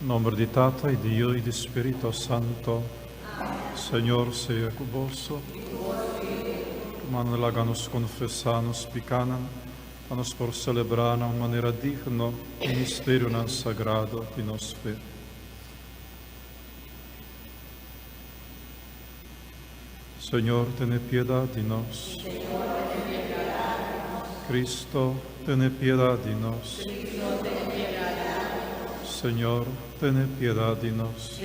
Nomber di Tata y di Yu y di Spirito Santo. Señor sea cu boso. Rumannan, laga nos confesa nos picanan, pa nos por celebra na un manera digno e misterionan sagrado di nos fe. Señor, tene piedad di nos. Cristo, tene piedad di nos. Señor, tene piedad di nos.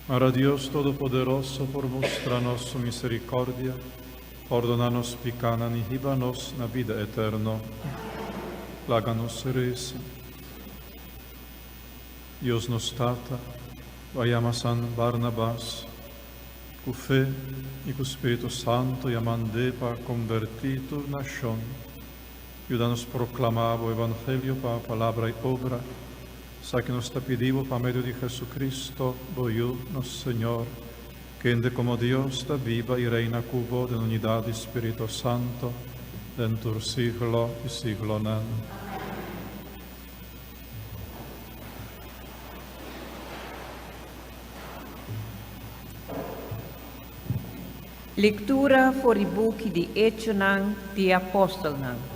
Mara Dios Todopoderoso por mustra nos su misericordia, pordona nos picanan y hiba nos na bida eterno. Laga nos reza. Dios nos Tata, bo a yama San Barnabas ku fe i ku Spiritu Santu i a mand'é pa kombertí tur nashon. Yuda nos proklamá bo Evangelio pa palabra i obra. Esaki nos ta pidi bo pa medio di Jesucristo, bo Yu, nos Señor, kende komo Dios ta biba i reina ku bo den unidat di Spiritu Santo den tur siglo i siglonan. Lektura for di buki di Echonan di e Apòstelnan.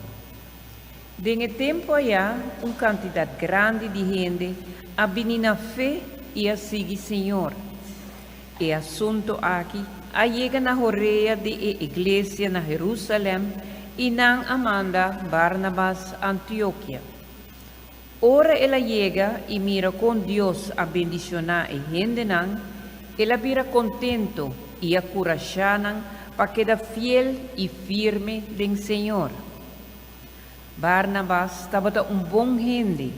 Den e tempu ayá un kantidat grandi di hende a bini na fe i a sigui Señor. E asuntu aki a yega na horea di e iglesia na Herúsalèm i nan a manda Barnabas Antiokia. Ora el a yega i mira kon Dios a bendishoná e hendenan, el a bira kontentu i a kurashá nan pa keda fiel i firme den Señor. Barnabas tabata un bon hende,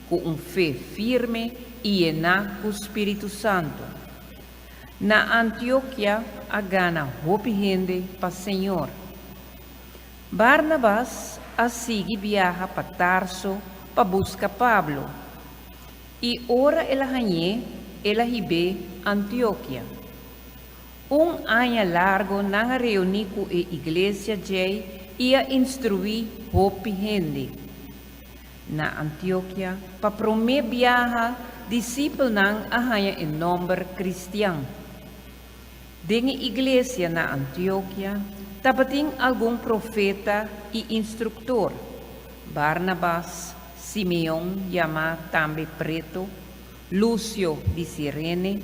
ku un fe firme i yená ku spiritu santu. Na Antiokia a gana hopi hende pa Señor. Barnabas a sigui biaha pa Tarso pa buska Pablo, i ora el a hañ'é, el a hib'é Antiokia. Un aña largo nan a reuní ku e iglesia djei i a instruí hopi hende. Na Antiokia, pa promé biaha disipelnan a haña e nòmber kristian. Den e iglesia na Antiokia tabatin algun profeta i instruktor, Barnabas, Simeon yamá tambe Preto, Lucio di Sirene,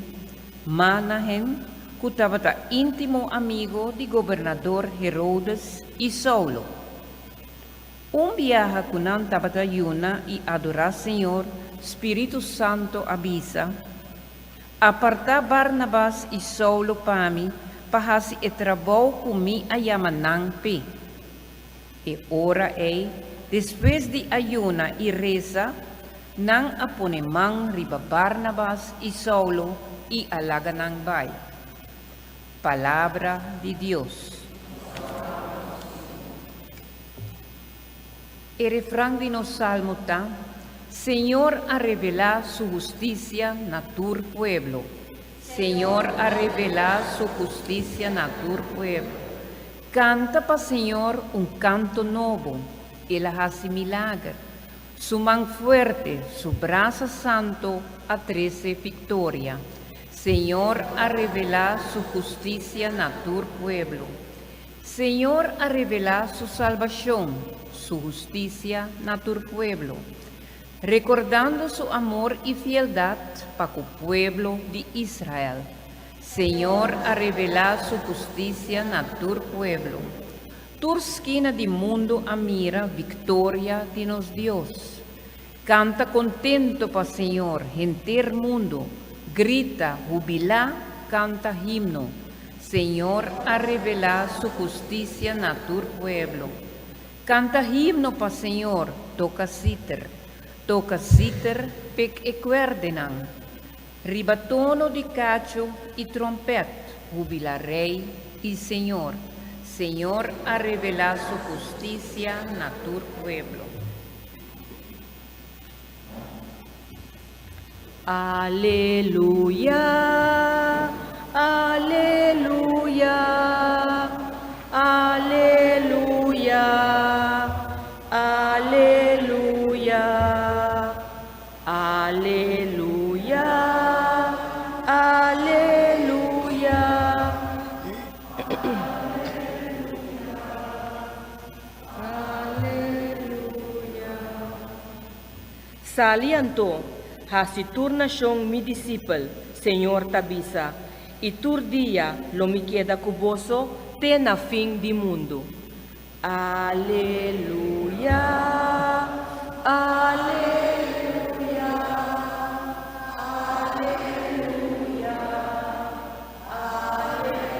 Manahen, ku tabata íntimo amigo di gobernador Herodes, i Saulo. Un biaha ku nan tabata yuna i adorá Señor, Spiritu Santo a bisa, Apartá Barnabas i Saulo pa mi pa hasi e trabou ku mi a yama nan p'e. E ora ei, despues di a yuna i resa, nan a pone man riba Barnabas i Saulo i a laga nan bai. Palabra di Dios. E refran di nos salmo ta, Señor a revelá su hustisia na tur pueblo. Señor a revelá su hustisia na tur pueblo. Kanta pa Señor un kanto nobo, El a hasi milager. Su man fuerte, su brasa santo a trese viktoria. Señor a revelá su hustisia na tur pueblo. Señor a revelá su salbashon, su hustisia na tur pueblo, rekordando su amor i fieldat pa ku pueblo di Israel. Señor a revelá su hustisia na tur pueblo. Tur skina di mundu a mira viktoria di nos Dios. Kanta kontento pa Señor, henter mundu, grita, hubilá, kanta himno. Señor a revelá su hustisia na tur pueblo. Kanta himno pa Señor, toka siter, toka siter pek e kuerdenan. Riba tono di kachu i trompèt, hubilá Rei i Señor. Señor a revelá su hustisia na tur pueblo. Aleluya, aleluya, aleluya, aleluya. Sali anto, hasi tur nashon mi disipel, Señor ta bisa, i tur dia lo mi keda ku boso te na fin di mundu. Aleluya, aleluya, aleluya, aleluya.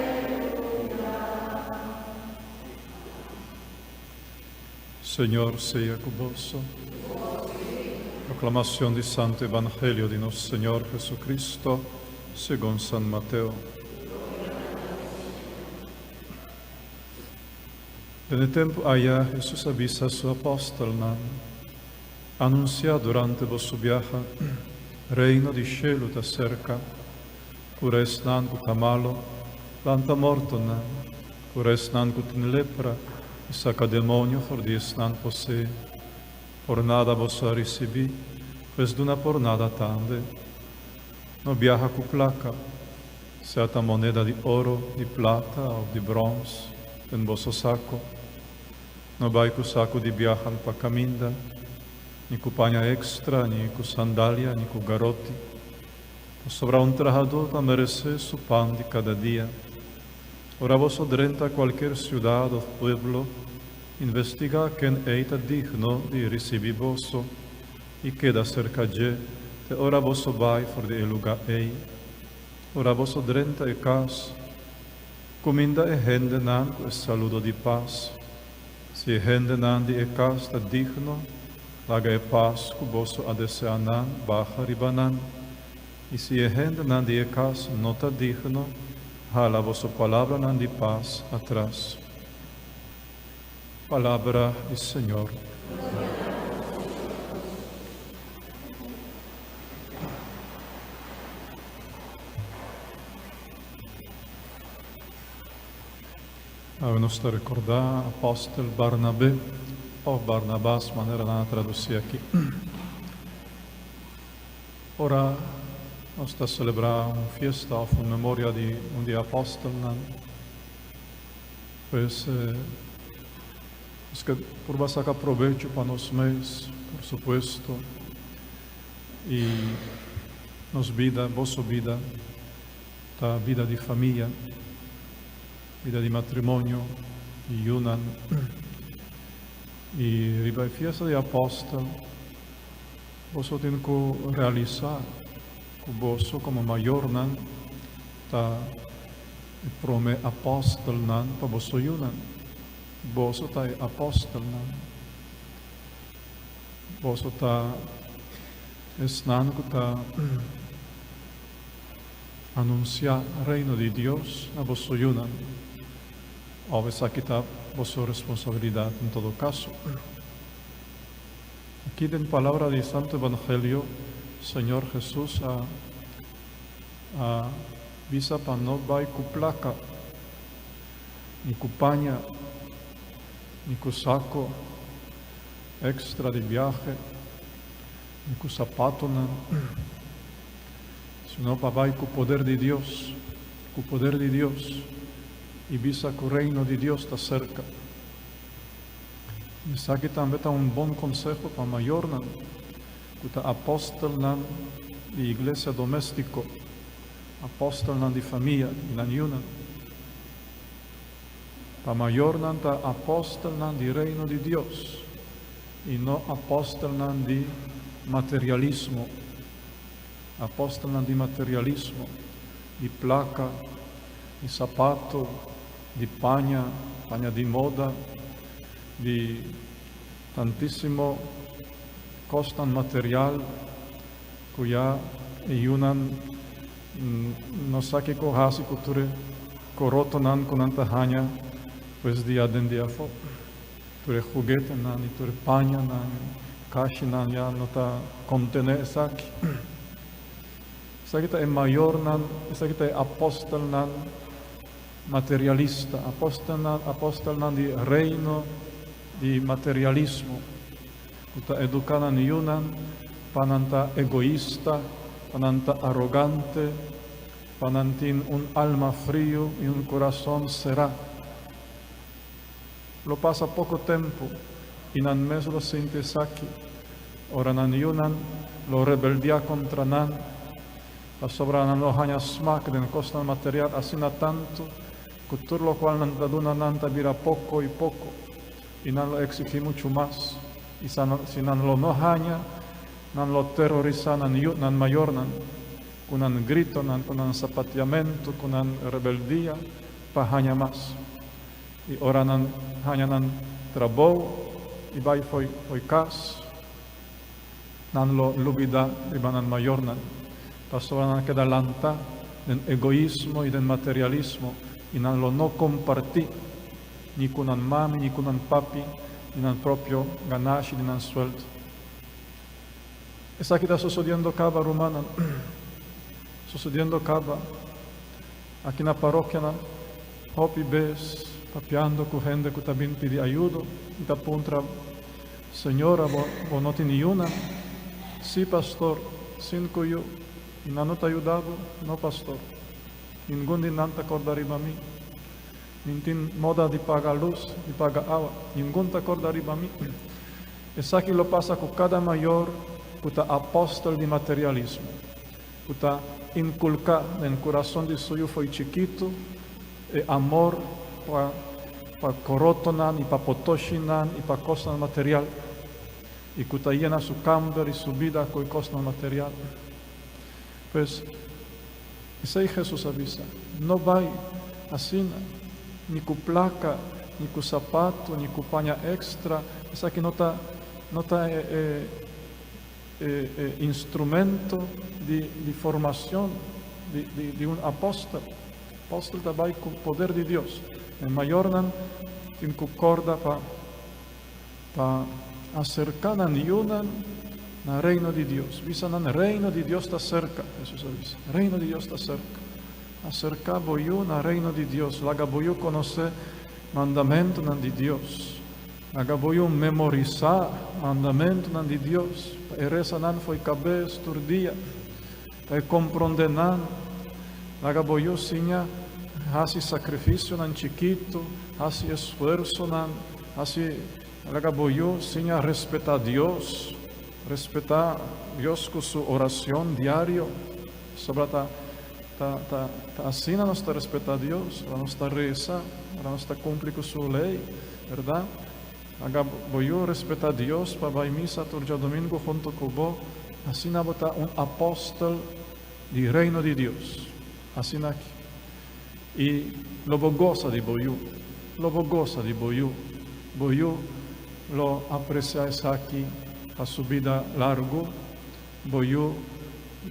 Señor sea ku boso. Proclamación di Santo Evangelio di nos Señor Jesucristo, segun San Mateo. Den e tempu aya Hesus a bisa su apòstelnan, Anunsiá durante boso biaha, Reino di shelu ta serka. Kura esnan ku ta malu, lanta mortonan, kura esnan ku tin lepra i saka demonio for di esnan poseé. Por nada boso a risibí, pues duna por nada tambe. No biaha ku plaka, sea ta moneda di oro, di plata òf di bròns, den boso sako. No bai ku sako di biaha pa kaminda, ni ku paña èkstra, ni ku sandalia, ni ku garoti, pasobra un trahadó ta meresé su pan di kada dia. Ora boso drenta kualker siudat òf pueblo, investigá ken ei ta digno di risibí boso. I keda serka dje te ora boso bai for di e lugá ei. Ora boso drenta e kas, kuminda e hendenan ku e saludo di pas. Si e hendenan di e kas ta digno, laga e pas ku boso a deseá nan baha riba nan. I si e hendenan di e kas no ta digno, hala boso palabranan di pas atras. Palabra di Señor. Awe nos ta rekordá apòstel Barnabé, òf Barnabas manera nan a tradusí aki. Ora nos ta selebrá un fiesta òf un memoria di un di e apòstelnan, Pues, nos ke purba saka probecho pa nos mes, por supuesto, i nos bida, boso bida, ta bida di famia, bida di matrimonio, di yunan. I riba e fiesta di apòstel, boso tin ku realisá ku boso komo mayornan ta E prome apòstelnan pa boso yunan. Boso ta e apòstelnan. Boso ta esnan ku ta anunsiá Reino di Dios na boso yunan. Òf esaki ta boso responsabilidat en todo kaso. Aki den palabra di Santo Evangelio, Señor Hesus a A bisa pa no bai ku plaka, ni ku paña, ni ku sako èkstra di biahe, ni ku sapatonan, sino pa bai ku poder di Dios, ku poder di Dios, i bisa ku Reino di Dios ta serka. Esaki tambe ta un bon konseho pa mayornan. Ku ta apòstelnan di iglesia doméstiko, apòstelnan di famia i nan yunan. Pa mayornan ta apòstelnan di Reino di Dios i no apòstelnan di materialismo, apòstelnan di materialismo, di plaka, di sapato, di paña, paña di moda, di tantísimo Kosnan material ku ya e yunan no sa kiko hasi ku tur e korotonan ku nan ta haña pues di aden di afó. Tur e hugetenan i tur e pañanan i kashinan ya no ta kontené esaki. Esaki ta e mayornan, esaki ta e apòstelnan materialista, apòstelnan apòstelnan di reino di materialismo. Ku ta eduká nan yunan pa nan ta egoista, pa nan ta arogante, pa nan tin un alma friu i un kurason será. Lo pasa poko tempu i nan mes lo sinti esaki. Ora nan yunan lo rebeldiá kontra nan, pasobra nan lo haña smak den kosnan material asina tantu ku tur lokual nan ta duna nan ta bira poko i poko, i nan lo eksigí muchu mas, i si nan lo no haña, nan lo terorisá nan yu, nan mayornan, ku nan gritonan, ku nan sapatiamentu, ku nan rebeldia, pa haña mas. I ora nan haña nan trabou i bai fo'i fo'i kas, nan lo lubidá riba nan mayornan, pasobra nan a keda lantá den egoismo i den materialismo, i nan lo no kompartí ni ku nan mami ni ku nan papi di nan propio ganashi di nan sueldo. Esaki ta sosodiendo kaba, rumannan, sosodiendo kaba. Aki na parokianan, hopi bes papiando ku hende ku ta bin pidi ayudo i ta puntra, Señora, bo bo no tin yunan? Sí, pastor, sinku yu. I nan no ta yuda bo? No, pastor. Ningun di nan ta korda riba mi. Nin tin moda di paga lus, di paga awa. Ningun ta korda riba mi. Esaki lo pasa ku kada mayor ku ta apòstel di materialismo. Ku ta inkulká den kurason di su yu fo'i chikitu e amor pa pa korotonan i pa potoshinan i pa kosnan material, i ku ta yena su kamber i su bida ku e kosnan material. Pues, esei Hesus a bisa, No bai asina, ni ku plaka, ni ku sapatu, ni ku paña èkstra, esaki no ta no ta e e E e instrumento di di formacion di di di un apostel. Apostel ta bai cu poder di Dios. E mayornan tin cu corda pa pa acerca nan yunan na Reino di Dios. Bisa nan, Reino di Dios ta cerca, Jesus a bisa. Reino di Dios ta cerca. Acerca bo yu na Reino di Dios. Laga bo yu conoce mandamentonan di Dios. Laga bo yu memorisá mandamentunan di Dios, pa e resa nan fo'i kabes tur dia, pa e komprondé nan. Laga bo yu siña hasi sakrifisionan chikitu, hasi esfuersonan, hasi Laga bo yu siña respetá Dios, respetá Dios ku su oracion diario. Pasobra ta ta ta ta asina nos ta respetá Dios, ora nos ta resa, ora nos ta kumpli ku su lei. Berdad? Laga bo yu respetá Dios pa bai misa tur djadumingu huntu ku bo, asina bo ta un apòstel di Reino di Dios. Asina aki. I lo bo gosa di bo yu. Lo bo gosa di bo yu. Bo yu lo apresiá esaki pa su bida largu. Bo yu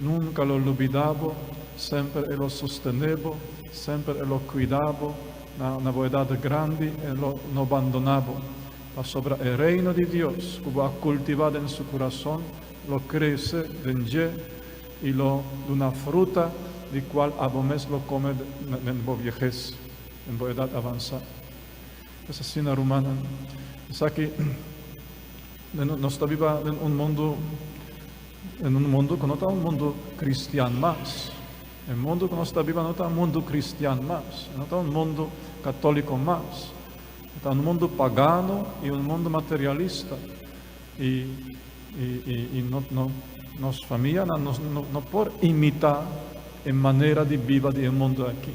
nunka lo lubidá bo, semper e lo sostené bo, semper e lo kuidá bo, na na bo edat grandi e lo no bandoná bo. Pasobra e Reino di Dios ku bo a kultivá den su kurason lo krese den dje i lo duna fruta di kual abo mes lo kome den bo viehes, den bo edat avansá. Es asina, rumannan. Esaki. Nos ta biba den un mundu, den un mundu ku no ta un mundu kristian mas. E mundu ku nos ta biba no ta un mundu kristian mas, no ta un mundu katóliko mas. E ta un mundu pagano i un mundu materialista. I i i i no no nos famianan nos no no por imitá e manera di biba di e mundu aki.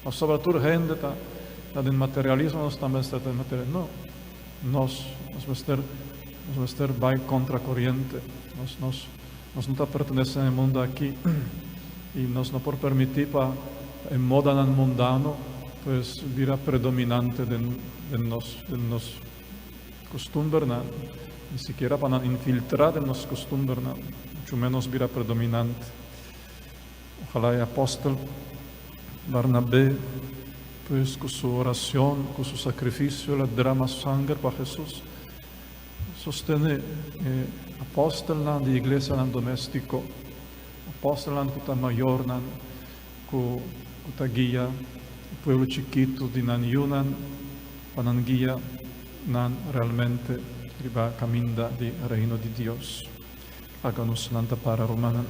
Pasobra tur hende ta ta den materialismo, nos tambe ta den materialismo. No. Nos nos mester nos mester bai kontra koriente. Nos nos nos no ta pertenesé na e mundu aki i nos no por permití pa e modanan mundano pues bira predominante den den nos den nos kustumbernan, ni sikiera pa nan infiltrá den nos kustumbernan, muchu ménos bira predominante. Ojalá e apòstel Barnabé, pues ku su oracion, ku su sacrificio el a drama sanger pa Jesus, sostene e apòstelnan di iglesianan doméstiko, apòstelnan ku ta mayornan, ku ku ta guia e pueblo chikitu di nan yunan pa nan guia nan realmente riba kaminda di Reino di Dios. Laga nos nan ta para, rumannan.